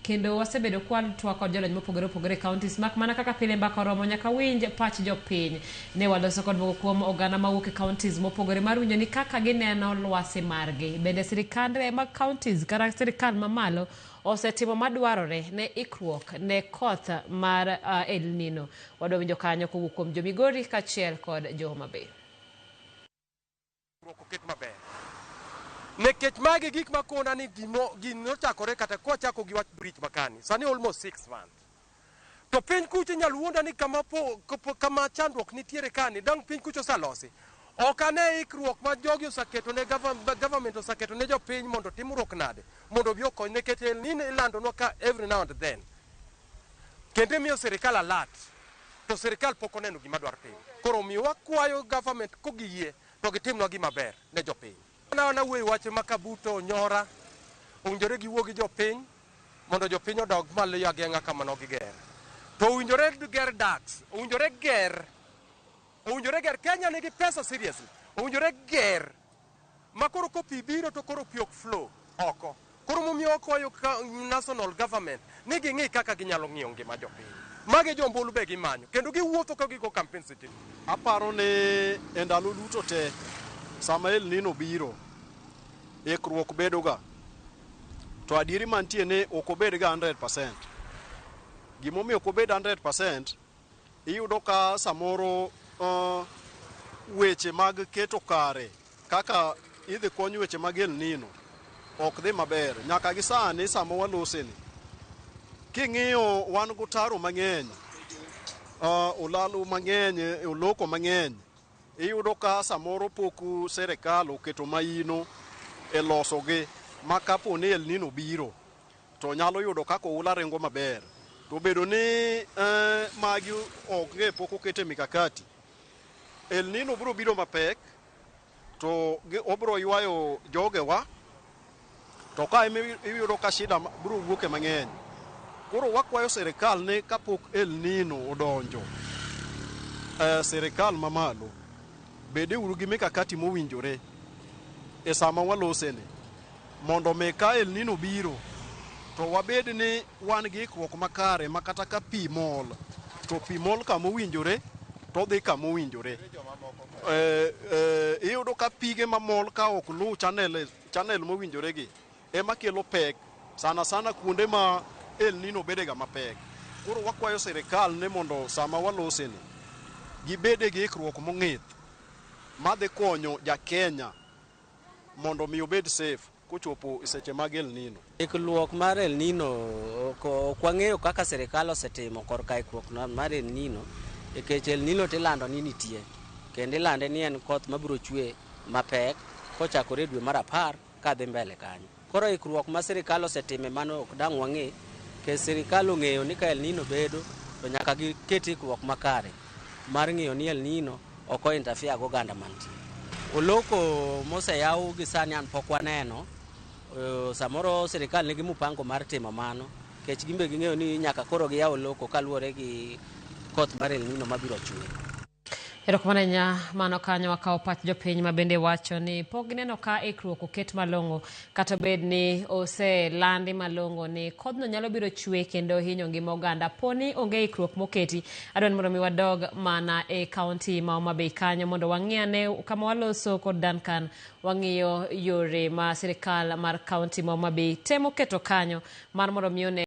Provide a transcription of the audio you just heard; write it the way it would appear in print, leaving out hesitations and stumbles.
Kendo wasebedo kwa twak kod jolony mopogore opogore e counties mak mana kaka pile mbaka oromo nyaka winj pach jopiny. Ne waloso kod moko kuom oganda mawuok e counties mopogore mar winjo ni kaka gineno lwasi margi. Bende sirikande mag counties kata sirikal mamalo osetimo madwarore ne ikruok ne koth mar El Nino. Wadwa winjo kanyo kowuok kuom jo Migori kaachiel kod jo Homa Bay. Ikruok oket maber. Nikech magi gik makona ni gimo gini nochakore kata kwachako gi wach bridge makani sani almost 6 months to piny kucho inyalo wuonda ni kama, po, kama chandruok nitiere kani dang' piny kucho oselosi. Ok ane ikruok ma jogi oseketo ne government oseketo ne jopiny mondo timruok nade mondo obi okony, nikech El Nino ilandonwa ka every now and then kendo imiyo sirikal alert to sirikal pok oneno gima dwaro timo. Koro omiyo wakwayo government kogiyie to gitimnwa gima ber ne jopiny. Na nawuoyo wach ma Kabuto Onyora owinjore giwuo gi jopiny mondo jopiny odog malo e ageng'a kama no giger. To owinjore ger daks, owinjore ger, owinjore ger. Kenya nigi pesa seriously, owinjore ger ma koro ko pi biro to koro pi ok flow oko. Koro momiyo wakwayo national government ni ging'i kaka ginyalo ng'iyo ngima jopiny. Magi jombulu be gimanyo kendo giwuotho ka gigo campaign seche. Aparo ni e ndalo duto te sama El Nino biro, ikruok bedo ga. To adieri mantie ni ok obed ga 100%. Gimomiyo ok obed 100%, iyudo ka samoro weche mag keto kare kaka idhi kony weche mag El Nino ok dhi maber. Nyaka gi sani sama waloseni, king'iyo wan gotaro mang'eny, olalo mang'eny, oloko mang'eny, iyudo ka samoro pok sirikal oketo maino e losogi ma kapo ni El Nino biro to nyalo yudo kaka oula ringo maber. To bedo ni magi onge pok okete mikakati, El Nino biro biro mapek to obiro ywayo jogewa to ka ema iyudo ka shida biro wuoke mang'eny. Koro wakwayo sirikal ni kapok El Nino odonjo, sirikal mamalo bede uru gi mikakati mowinjore e sama waloseni mondo mi ka El Nino biro to wabed ni wan gi ikruok makare ma kata ka pi mol to pi mol kama owinjore to dhi kama owinjore. Iyudo ka pige mamol ka ok luw channel mowinjore gi ema kelo pek sana sana kuonde ma El Nino bede ga mapek. Koro wakwayo sirikal ni mondo sama waloseni gibede gi ikruok mong'ith madhi konyo ja Kenya mondo mi obed safe kochopo e seche mag El Nino. Ikruok mar El Nino ok wang'eyo kaka sirikal osetimo korka ikruok mar El Nino, nikech El Nino tilando ni nitie kendo ilande ni en koth mabiro chwe mapek kochakore e dwe mar 10 kadhi mbele kanyo. Koro ikruok ma sirikal osetime mano ok dang' wang'e, nikech sirikal ong'eyo ni ka El Nino bedo to nyaka giket ikruok makare mar ng'iyo ni El Nino ok o interfere gi oganda mantie. Oloko moseyaw gi sani an pok waneno. Samoro sirikal nigi mupango mar timo mano, nikech gin be ging'eyo ni nyaka koro giyaw oloko kaluwore gi koth mar El Nino mabiro chwe. Erokamano ahinya. Mano kanyo wakawo pach jopiny ma bende wacho ni pok gineno ka ikruok oket malong'o kata bed ni oselandi malong'o ni kodhno nyalo biro chwe kendo hinyo ngima oganda poni onge ikruok moketi. Adwa ni mondo mi wadog mana e kaunti ma Homa Bay kanyo mondo wang'i ane kama waloso kod Duncan, wang'iyo yore ma sirikal mar kaunti ma Homa Bay temo keto kanyo mar mondo mi one